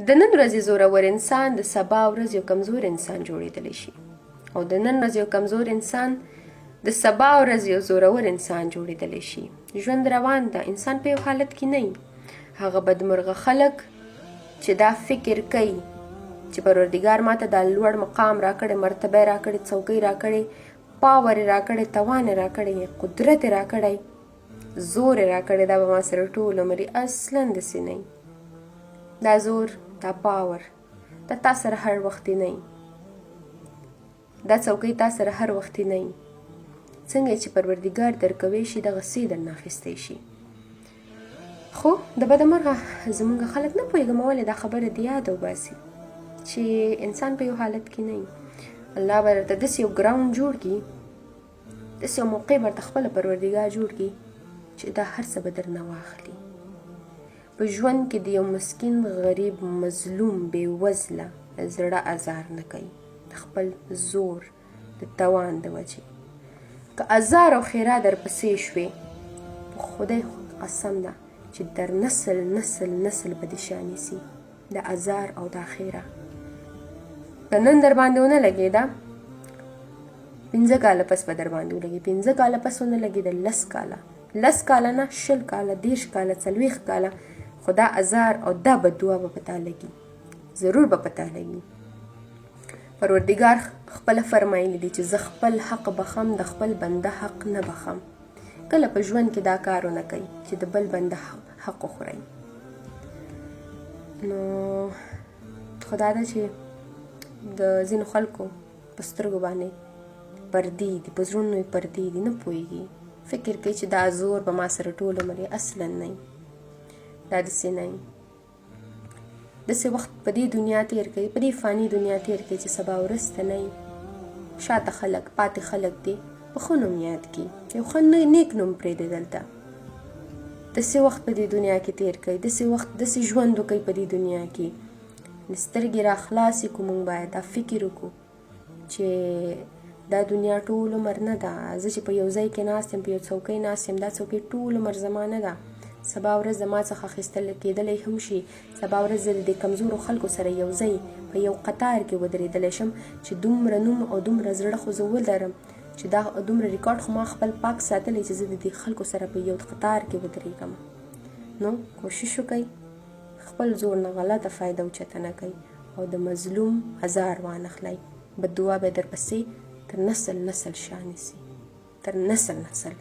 د نن ورځې زورور انسان د سبا ورځ یو کمزور انسان جوړېدلی شي او د نن ورځ یو کمزور انسان د سبا ورځ یو زورور انسان جوړېدلی شي. ژوند روان ده، انسان په یو حالت کې نه وي. هغه بدمرغه خلک چې دا فکر کوي چې پروردګار ماته دا لوړ مقام راکړی، مرتبه راکړې، څوکۍ راکړې، پاور یې راکړی، توان یې راکړی، قدرت یې راکړی، زور یې راکړی، دا به ما سره ټول عمر وي، اصلا داسې نه وي. دا زور، دا پاور دا تا سره هر وخت نه وي، دا څوکۍ تا سره هر وخت نه وي. څنګه چې پروردګار درکوی شي دغسې درنه اخیستی شي. خو د بده مرغه زمونږ خلک نه پوهېږم ولې دا خبره دې یاده وباسي چې انسان په یو حالت کې نه وي. الله به درته داسې یو ګراونډ جوړ کړي، داسې یو موقع به درته خپله پروردګار جوړ کړي چې دا هر څه به درنه واخلي. په ژوند کې د یو مسکین، غریب، مظلوم، بېوزله زړه ازار نه کوي د خپل زور د توان د وجې. که ازار او ښېرا درپسې شوې، په خدای قسم ده چې در نسل نسل نسل به دې شا نیسي د ازار او دا ښېرا. که نن در باندې ونه لګېده، 5 کاله پس به در باندې ولګي، 5 کاله پس ونه لګېده، 10 کاله، 10 کاله نه، 20 کاله، 30 کاله، 40 کاله، خو دا ازار او دا بددعا به په تا لګي، ضرور به په تا لګي. پروردګار خپله فرمایلی دی چې زه خپل حق بخم، د خپل بنده حق نه بخم. کله په ژوند کې دا کار ونه کوي چې د بل بنده حق وخورئ. نو خدا ده چې د ځینو خلکو په سترګو باندې پردې دي، په زړونو یې پردې دي، نه پوهېږي، فکر کوي چې دا زور به ما سره ټول عمر وي. اصلا نه، دا داسې نه وي. داسې وخت په دې دنیا تیر کوي، په دې فاني دنیا تیر کوي چې سبا ورځ ته نه شاته خلک پاتې خلک دي په ښه نوم یاد کړي، یو ښه نیک نوم پرېږدي دلته. داسې وخت په دې دنیا کې تیر کوي، داسې وخت، داسې ژوند وکړي په دې دنیا کې. سترګې را خلاصې کړو، موږ باید دا فکر وکړو چې دا دنیا ټول عمر نه ده. زه چې په یو ځای کې ناست یم، په یو څوکۍ ناست یم، دا څوکۍ ټول عمر زما نه ده. سبا ورځ زما څخه اخیستل کېدلی هم شي. سبا ورځ زه د دې کمزورو خلکو سره یو ځای په یو قطار کې ودرېدلی شم چې دومره نوم او دومره زړه خو زه ولرم چې دا دومره ریکارډ خو ما خپل پاک ساتلی چې زه د دې خلکو سره په یو قطار کې ودرېږم. نو کوشش وکړئ، خپل زور نه غلطه فایده اوچته نه کړئ او د مظلوم ازار وانخلئ. بددعا به درپسې تر نسل نسل شا نیسي، تر نسل نسل.